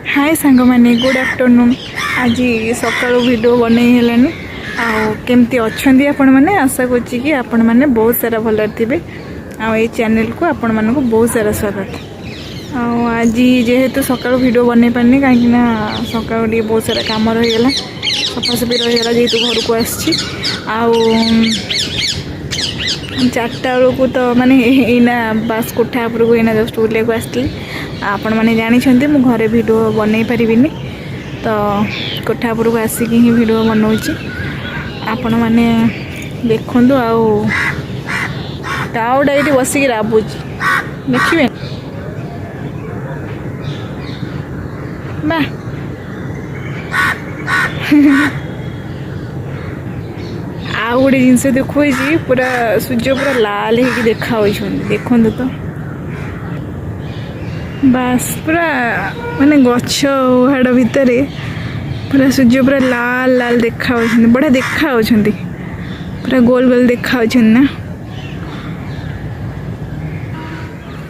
ହାଏ ସାଙ୍ଗମାନେ, good afternoon. ଆଜି ସକାଳୁ ଭିଡ଼ିଓ ବନେଇ ହେଲାନି। ଆଉ କେମିତି ଅଛନ୍ତି ଆପଣମାନେ? ଆଶା କରୁଛି କି ଆପଣମାନେ ବହୁତ ସାରା ଭଲରେ ଥିବେ। ଆଉ ଏଇ ଚ୍ୟାନେଲକୁ ଆପଣମାନଙ୍କୁ ବହୁତ ସାରା ସ୍ୱାଗତ। ଆଉ ଆଜି ଯେହେତୁ ସକାଳୁ ଭିଡ଼ିଓ ବନେଇ ପାରିନି, କାହିଁକିନା ସକାଳୁ ଟିକେ ବହୁତ ସାରା କାମ ରହିଗଲା, ସଫାସଫି ରହିଗଲା, ଯେହେତୁ ଘରକୁ ଆସିଛି। ଆଉ 4ଟା ବେଳକୁ ତ ମାନେ ଏଇନା ବାସ୍ କୋଠା ଉପରକୁ ଏଇନା ଜଷ୍ଟ ବୁଲିବାକୁ ଆସିଥିଲି। ଆଉ ଆପଣମାନେ ଜାଣିଛନ୍ତି, ମୁଁ ଘରେ ଭିଡ଼ିଓ ବନେଇ ପାରିବିନି, ତ କୋଠା ଉପରକୁ ଆସିକି ହିଁ ଭିଡ଼ିଓ ବନଉଛି। ଆପଣମାନେ ଦେଖନ୍ତୁ। ଆଉ କାଉଟା ଏଇଠି ବସିକି ରାବୁଛି, ଦେଖିବେ ବା। ଆଉ ଗୋଟେ ଜିନିଷ ଦେଖାଉଛି, ପୁରା ସୂର୍ଯ୍ୟ ପୁରା ଲାଲ ହେଇକି ଦେଖା ହେଉଛନ୍ତି, ଦେଖନ୍ତୁ ତ। ବାସ୍, ପୁରା ମାନେ ଗଛ ହାଡ଼ ଭିତରେ ପୁରା ସୂର୍ଯ୍ୟ ପୁରା ଲାଲ ଲାଲ ଦେଖା ହେଉଛନ୍ତି। ବଢ଼ିଆ ଦେଖା ହେଉଛନ୍ତି, ପୁରା ଗୋଲ ଗୋଲ ଦେଖା ହେଉଛନ୍ତି ନା।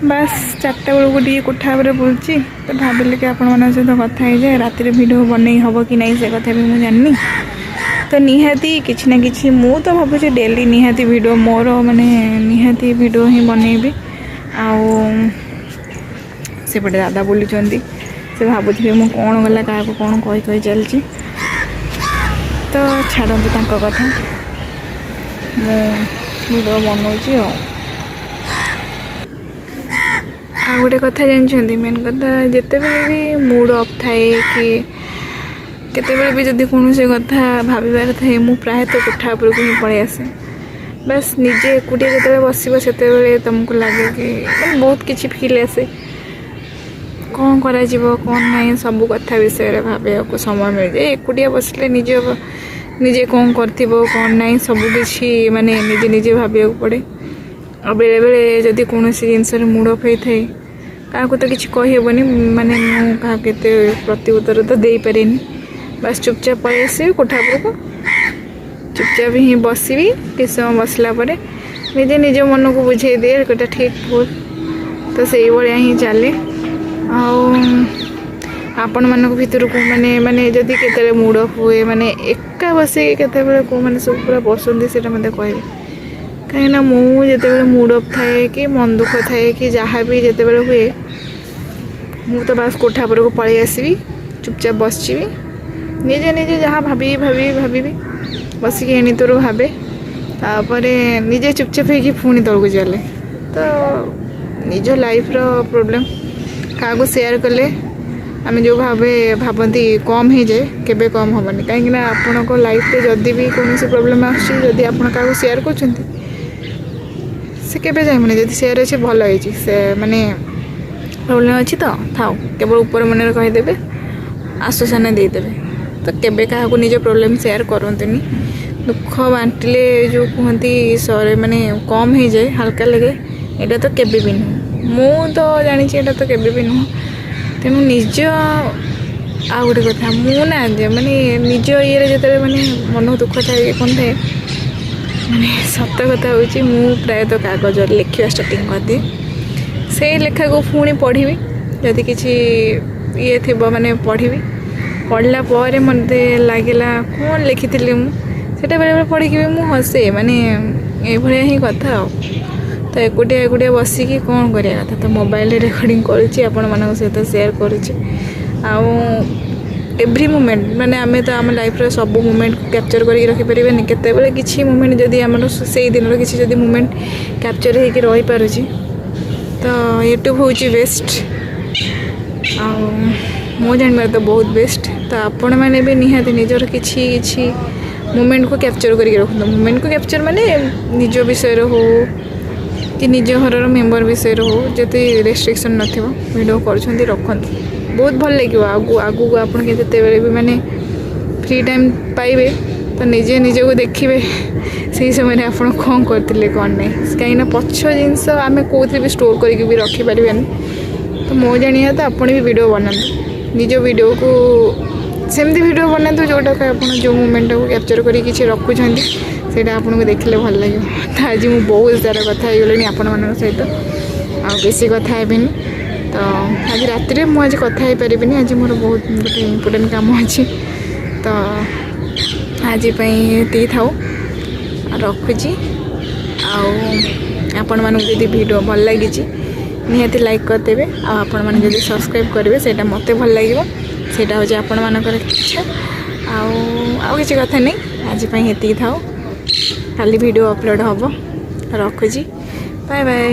ବାସ୍, 4ଟା ବେଳକୁ ଟିକେ କୋଠା ଉପରେ ବୁଲୁଛି, ତ ଭାବିଲି କି ଆପଣମାନଙ୍କ ସହିତ କଥା ହେଇଯାଏ। ରାତିରେ ଭିଡ଼ିଓ ବନେଇ ହେବ କି ନାହିଁ, ସେ କଥା ବି ମୁଁ ଜାଣିନି। ତ ନିହାତି କିଛି ନା କିଛି ମୁଁ ତ ଭାବୁଛି ଡେଲି ନିହାତି ଭିଡ଼ିଓ ମୋର ମାନେ ନିହାତି ଭିଡ଼ିଓ ହିଁ ବନେଇବି। ଆଉ ସେପଟେ ଦାଦା ବୁଲୁଛନ୍ତି, ସେ ଭାବୁଥିବେ ମୁଁ କ'ଣ ଗଲା କାହାକୁ କ'ଣ କହି କହି ଚାଲିଛି। ତ ଛାଡ଼ନ୍ତୁ ତାଙ୍କ କଥା, ମୁଁ ଭିଡ଼ିଓ ବନଉଛି। ଆଉ ଗୋଟେ କଥା ଜାଣିଛନ୍ତି, ମେନ୍ କଥା, ଯେତେବେଳେ ବି ମୁଡ଼୍ ଅଫ୍ ଥାଏ କି କେତେବେଳେ ବି ଯଦି କୌଣସି କଥା ଭାବିବାର ଥାଏ, ମୁଁ ପ୍ରାୟତଃ କୋଠା ଉପରକୁ ହିଁ ପଳେଇ ଆସେ। ବାସ୍, ନିଜେ ଏକୁଟିଆ ଯେତେବେଳେ ବସିବ, ସେତେବେଳେ ତୁମକୁ ଲାଗେ କି ମାନେ ବହୁତ କିଛି ଫିଲ୍ ଆସେ, କ'ଣ କରାଯିବ କ'ଣ ନାହିଁ, ସବୁ କଥା ବିଷୟରେ ଭାବିବାକୁ ସମୟ ମିଳିଯାଏ। ଏକୁଟିଆ ବସିଲେ ନିଜ ନିଜେ କ'ଣ କରିଥିବ କ'ଣ ନାହିଁ, ସବୁ କିଛି ମାନେ ନିଜେ ନିଜେ ଭାବିବାକୁ ପଡ଼େ। ଆଉ ବେଳେବେଳେ ଯଦି କୌଣସି ଜିନିଷରେ ମୁଡ଼୍ ଅଫ୍ ହେଇଥାଏ, କାହାକୁ ତ କିଛି କହିହେବନି, ମାନେ ମୁଁ କାହାକୁ ଏତେ ପ୍ରତି ଉତ୍ତର ତ ଦେଇପାରେନି। ବାସ୍, ଚୁପଚାପ ପଳେଇ ଆସିବି କୋଠା ଉପରକୁ, ଚୁପଚାପ ହିଁ ବସିବି। କିଛି ସମୟ ବସିଲା ପରେ ନିଜେ ନିଜ ମନକୁ ବୁଝେଇ ଦିଏ କେଉଁଟା ଠିକ୍ ଭୁଲ। ତ ସେଇଭଳିଆ ହିଁ ଚାଲେ। ଆଉ ଆପଣମାନଙ୍କ ଭିତରୁ କେଉଁମାନେ ମାନେ ଯଦି କେତେବେଳେ ମୁଡ଼୍ ଅଫ୍ ହୁଏ, ମାନେ ଏକା ବସିକି କେତେବେଳେ କେଉଁମାନେ ସବୁ ପୁରା ବସନ୍ତି, ସେଇଟା ମୋତେ କହିବେ। କାହିଁକିନା ମୁଁ ଯେତେବେଳେ ମୁଡ଼୍ ଅଫ୍ ଥାଏ କି ମନ ଦୁଃଖ ଥାଏ କି ଯାହା ବି ଯେତେବେଳେ ହୁଏ, ମୁଁ ତ ବାସ୍ କୋଠା ଉପରକୁ ପଳେଇ ଆସିବି, ଚୁପଚାପ ବସିଯିବି, ନିଜେ ନିଜେ ଯାହା ଭାବିବି ଭାବିବି ଭାବିବି, ବସିକି ଏଣୁ ତେଣୁ ଭାବେ। ତାପରେ ନିଜେ ଚୁପଚାପ ହେଇକି ପୁଣି ତଳକୁ ଚାଲେ। ତ ନିଜ ଲାଇଫ୍ର ପ୍ରୋବ୍ଲେମ୍ କାହାକୁ ସେୟାର କଲେ ଆମେ ଯେଉଁ ଭାବନ୍ତି କମ୍ ହେଇଯାଏ, କେବେ କମ୍ ହେବନି। କାହିଁକିନା ଆପଣଙ୍କ ଲାଇଫ୍ରେ ଯଦି ବି କୌଣସି ପ୍ରୋବ୍ଲେମ୍ ଆସୁଛି, ଯଦି ଆପଣ କାହାକୁ ସେୟାର କରୁଛନ୍ତି, ସେ କେବେ ଚାହିଁବନି ଯଦି ସେୟାର ଅଛି ଭଲ ହେଇଛି, ସେ ମାନେ ପ୍ରୋବ୍ଲେମ୍ ଅଛି ତ ଥାଉ, କେବଳ ଉପର ମନରେ କହିଦେବେ, ଆଶ୍ୱାସନା ଦେଇଦେବେ। ତ କେବେ କାହାକୁ ନିଜ ପ୍ରୋବ୍ଲେମ୍ ସେୟାର କରନ୍ତୁନି। ଦୁଃଖ ବାଣ୍ଟିଲେ ଯେଉଁ କୁହନ୍ତି ସରେ ମାନେ କମ୍ ହେଇଯାଏ, ହାଲକା ଲାଗେ, ଏଇଟା ତ କେବେ ବି ନୁହଁ। ମୁଁ ତ ଜାଣିଛି, ଏଇଟା ତ କେବେ ବି ନୁହଁ। ତେଣୁ ନିଜ ଆଉ ଗୋଟେ କଥା, ମୁଁ ନା ଯେ ମାନେ ନିଜ ଇଏରେ ଯେତେବେଳେ ମାନେ ମନ ଦୁଃଖ ଥାଏ କି କ'ଣ ଥାଏ, ମାନେ ସତ କଥା ହେଉଛି, ମୁଁ ପ୍ରାୟତଃ କାଗଜରେ ଲେଖିବା ଷ୍ଟାର୍ଟିଂ କରିଦିଏ। ସେଇ ଲେଖାକୁ ପୁଣି ପଢ଼ିବି, ଯଦି କିଛି ଇଏ ଥିବ ମାନେ ପଢ଼ିବି। ପଢ଼ିଲା ପରେ ମୋତେ ଲାଗିଲା କ'ଣ ଲେଖିଥିଲି ମୁଁ, ସେଇଟା ବେଳେବେଳେ ପଢ଼ିକି ବି ମୁଁ ହସେ। ମାନେ ଏଇଭଳିଆ ହିଁ କଥା। ଆଉ ତ ଏକୁଟିଆ ଏକୁଟିଆ ବସିକି କ'ଣ କରିବା କଥା, ତ ମୋବାଇଲରେ ରେକର୍ଡ଼ିଂ କରୁଛି, ଆପଣମାନଙ୍କ ସହିତ ସେୟାର କରୁଛି। ଆଉ ଏଭ୍ରି ମୁମେଣ୍ଟ, ମାନେ ଆମେ ତ ଆମ ଲାଇଫ୍ର ସବୁ ମୁମେଣ୍ଟକୁ କ୍ୟାପଚର୍ କରିକି ରଖିପାରିବାନି। କେତେବେଳେ କିଛି ମୁମେଣ୍ଟ ଯଦି ଆମର ସେଇ ଦିନର କିଛି ଯଦି ମୁମେଣ୍ଟ କ୍ୟାପଚର୍ ହେଇକି ରହିପାରୁଛି, ତ ୟୁଟ୍ୟୁବ୍ ହେଉଛି ବେଷ୍ଟ। ଆଉ ମୋ ଜାଣିବାରେ ତ ବହୁତ ବେଷ୍ଟ। ତ ଆପଣମାନେ ବି ନିହାତି ନିଜର କିଛି କିଛି ମୁମେଣ୍ଟକୁ କ୍ୟାପଚର୍ କରିକି ରଖନ୍ତୁ। ମୁମେଣ୍ଟକୁ କ୍ୟାପଚର୍ ମାନେ ନିଜ ବିଷୟରେ ହଉ କି ନିଜ ଘରର ମେମ୍ବର ବିଷୟରେ ହଉ, ଯଦି ରେଷ୍ଟ୍ରିକ୍ସନ୍ ନଥିବ, ଭିଡ଼ିଓ କରୁଛନ୍ତି, ରଖନ୍ତୁ, ବହୁତ ଭଲ ଲାଗିବ। ଆଗକୁ ଆଗକୁ ଆପଣ ଯେତେବେଳେ ବି ମାନେ ଫ୍ରି ଟାଇମ୍ ପାଇବେ, ତ ନିଜେ ନିଜକୁ ଦେଖିବେ ସେଇ ସମୟରେ ଆପଣ କ'ଣ କରିଥିଲେ କ'ଣ ନାହିଁ। କାହିଁକିନା ପଛ ଜିନିଷ ଆମେ କେଉଁଥିରେ ବି ଷ୍ଟୋର୍ କରିକି ବି ରଖିପାରିବାନି। ତ ମୋ ଜାଣିବା ତ ଆପଣ ବି ଭିଡ଼ିଓ ବନାନ୍ତୁ, ନିଜ ଭିଡ଼ିଓକୁ ସେମିତି ଭିଡ଼ିଓ ବନାନ୍ତୁ ଯେଉଁଟାକୁ ଆପଣ ଯେଉଁ ମୁମେଣ୍ଟଟାକୁ କ୍ୟାପଚର୍ କରିକି କିଛି ରଖୁଛନ୍ତି, ସେଇଟା ଆପଣଙ୍କୁ ଦେଖିଲେ ଭଲ ଲାଗିବ। ତ ଆଜି ମୁଁ ବହୁତ ସାରା କଥା ହେଇଗଲିଣି ଆପଣମାନଙ୍କ ସହିତ, ଆଉ ବେଶୀ କଥା ହେବିନି। ତ ଆଜି ରାତିରେ ମୁଁ ଆଜି କଥା ହେଇପାରିବିନି, ଆଜି ମୋର ବହୁତ ଗୋଟେ ଇମ୍ପୋର୍ଟାଣ୍ଟ କାମ ଅଛି। ତ ଆଜି ପାଇଁ ଏତିକି ଥାଉ, ରଖୁଛି। ଆଉ ଆପଣମାନଙ୍କୁ ଯଦି ଭିଡ଼ିଓ ଭଲ ଲାଗିଛି, ନିହାତି ଲାଇକ୍ କରିଦେବେ। ଆଉ ଆପଣମାନେ ଯଦି ସବସ୍କ୍ରାଇବ୍ କରିବେ, ସେଇଟା ମୋତେ ଭଲ ଲାଗିବ। ସେଇଟା ହେଉଛି ଆପଣମାନଙ୍କର ଇଚ୍ଛା। ଆଉ ଆଉ କିଛି କଥା ନାହିଁ, ଆଜି ପାଇଁ ଏତିକି ଥାଉ। କାଲି ଭିଡ଼ିଓ ଅପଲୋଡ଼ ହେବ। ରଖୁଛି, ବାଏ ବାଏ।